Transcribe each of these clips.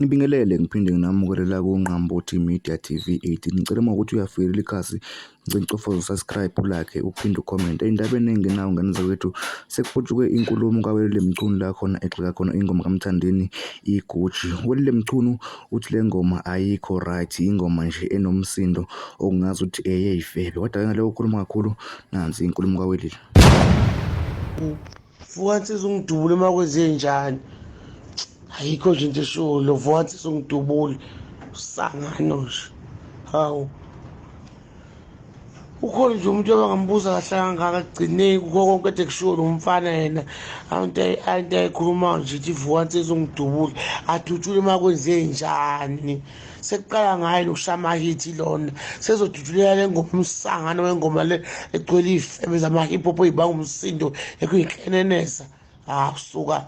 Ngibingelele ngiphinde nginamukele la kuNqambothi Media TV 18. Ngicela uma ukuthi uyafikela ikhasi, ngicela ucofoze u-subscribe, u-like, uphinde u-comment. Ey'ndabeni ey'ngenayo ngane zakwethu, sekuputshuke inkulumo kaWelile Mchunu la khona egxeka khona ingoma kaMthandeni iGucci. Welile Mchunu uthi le ngoma ayikho right, ingoma nje enomsindo okungazi ukuthi eyeyifebe. Kodwa-ke ngale kokukhuluma kakhulu, nansi inkulumo kaWelile. Vuka nsizwa ungidubule uma kwenzenjani. Ayikho nje into eshoyo lo, vuka nsizwa ungidubule. Usangano nje. Hawu. Ukhona nje umuntu abangambuza kahle kangaka ekugcineni kukho konke ede kushiwo lo mfana yena into ayikhulumayo nje ithi vuka nsizwa ungidubule adutshule uma kwenzenjani. Sekuqala ngayo lokushaya amahithi lona sezodudulela le ngoma, umsangano wengoma le egcwele iy'febe zama-hip hop ey'banga umsindo ekuyinhlenenesa. Hawu suka,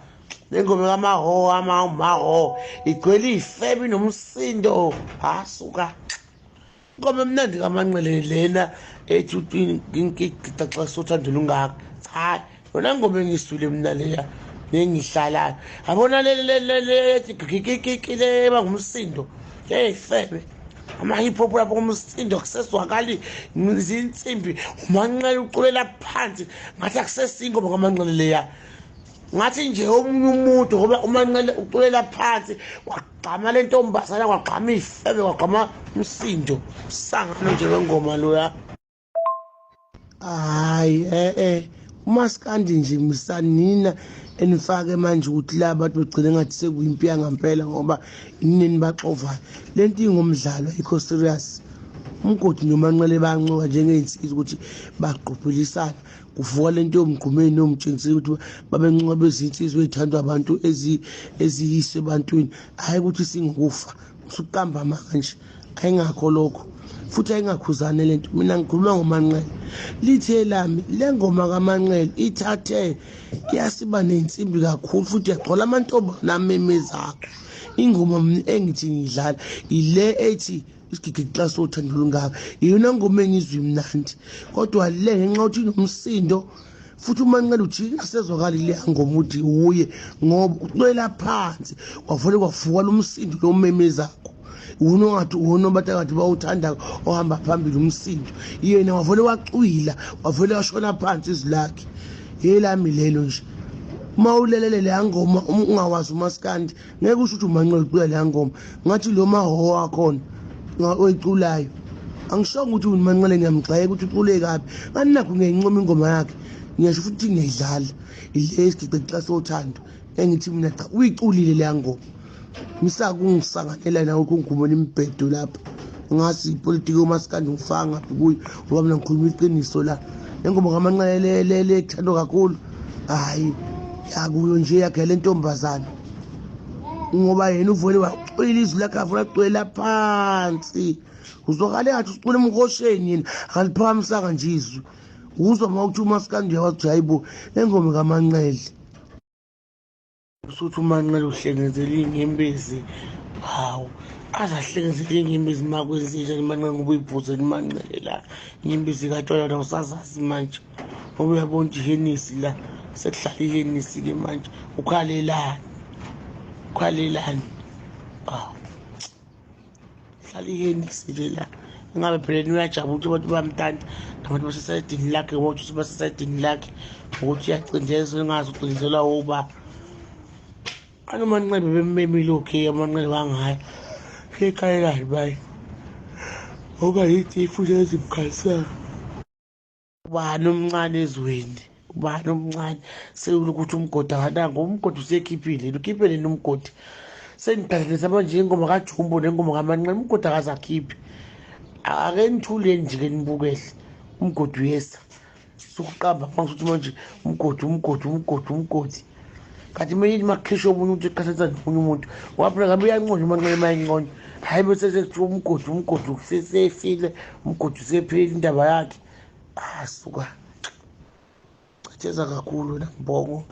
le ngoma kamaho amaho igcwele iy'febe inomsindo. Ha suka, ingoma emnandi kaManqele lena ethi ngigaxa sothando lungaka. Cha, yona ngoma engisule mina leya nengihlalayo yabona le gigigigi le bangumsindo leyifebe ama-hip hop lapho kumsindo kusezwakali izinsimbi, uManqele uculela phansi ngathi akusesingoma kaManqele leya, ngathi nje omunye umuntu ngoba uManqele uculela phansi kwagqama le ntombazana, kwagqama iy'febe, kwagqama umsindo, usangano nje wengoma loya. Hayi umaskandi nje misanina enifake manje ukuthi la bantu begcine ngathi sekuyimpi yangampela ngoba inini baxovayo. Le nto ingumdlalo, ayikho serious. Umgodi noManqele bayancoka njengey'nsizwa ukuthi bagqubhulisana, kuvuka le nto yomgqumeni nomtshengisile ukuthi babencoka bezinsizwa ey'thandwa abantu eziyiswe ebantwini. Hhayi ukuthi singukufa, usuqamba amanga nje, ayingakho lokho futhi ayingakhuzane le nto. Mina ngikhuluma ngoManqele, lithe lami le ngoma kaManqele ithathe yasiba nensimbi kakhulu futhi yagcwala amantombazane amemezakho. Ingoma mina engithi ngiyidlala ile ethi isigigi xa sothando olungaka, iyona ngoma engizwa imnandi, kodwa le ngenxa yokuthi inomsindo futhi uManqele uthi ingasezwakali leya ngoma uthi uye ngoba ucwela phansi kwavele kwavuka lo msindo lo memezakho uwona ongathi uwona abantu angathi bawuthanda ohamba phambili umsindo, yena wavele wacwila wavele washona phansi izwi lakhe. Yelami lelo nje, uma ulelele leya ngoma ungawazi umaskandi ngeke usho ukuthi uManqele ucula leya ngoma, ngathi lo mahoho wakhona oyiculayo. Angishongo ukuthi uManqele ngiyamgxeka ukuthi ucule kabi, kanti nakho ngiyayincoma ingoma yakhe, ngiyasho futhi ngiyayidlala ile isigici xa sothando engithi mina cha uyiculile leya ngoma. Misakungisanganela nawe ukungigumela imibhedo lapha ngasi ipolitiki yomaskandi ngifaka ngaphi kuyo ngoba mina ngikhuluma iqiniso la. Le ngoma kaManqele le ethandwa kakhulu, hhayi yakuyo nje yakhe le ntombazane, ngoba yena uvele wacwila izwi lakhe avele acwela phansi, uzwakale ngathi ucula emhosheni, yena akaliphakamisanga nje izwi. Uzwa uma uthi umaskandi uyawazi ukuthi hayi bo le ngoma kaManqele. Usuthi uManqele uhlengezela iy'nyembezi, hawu aze ahlengezele iy'nyembezi uma kwenzenjani Manqele ngoba uyibhuzela uManqele la inyembezi katshwala la usazazi manje ngoba uyabona ukuthi ihenisi la sekuhlala ihenisi-ke manje, ukhalelani ukhalelani? Hawu hlala ihenisi le la, ingabe phela yena uyajabula ukuthi abantu bayamthanda nabantu basesayidini lakhe, ngoba ukuthi basesayidini lakhe ngokuthi uyacindezela engazi ucindezelwa woba. Kanti uManqele bebemmemile okay, amanqele wangayo ekhalelani baye ngoba yithi futhi ezimkhalisayo. Ubani omncane ezweni, ubani omncane sewula ukuthi umgodi akanango umgodi usekhiphile, ukhiphe nini umgodi? Sengiqhathanisa manje ingoma kaJumbo nengoma kaManqele, umgodi akaze akhiphe. Ake nithuleni nje ke nibukele umgodi uyeza, sukuqamba phansi ukuthi manje umgodi umgodi umgodi umgodi. Kanti mina uma kukhishwa omunye umuntu eqhathanisa nomunye umuntu waphela ngabe uyanconywa uManqele uma enconywa, hhayi bese sekuthiwa umgodi umgodi usesefile, umgodi usephelile indaba yakhe. Ah suka, chetheza kakhulu wena Mbongo.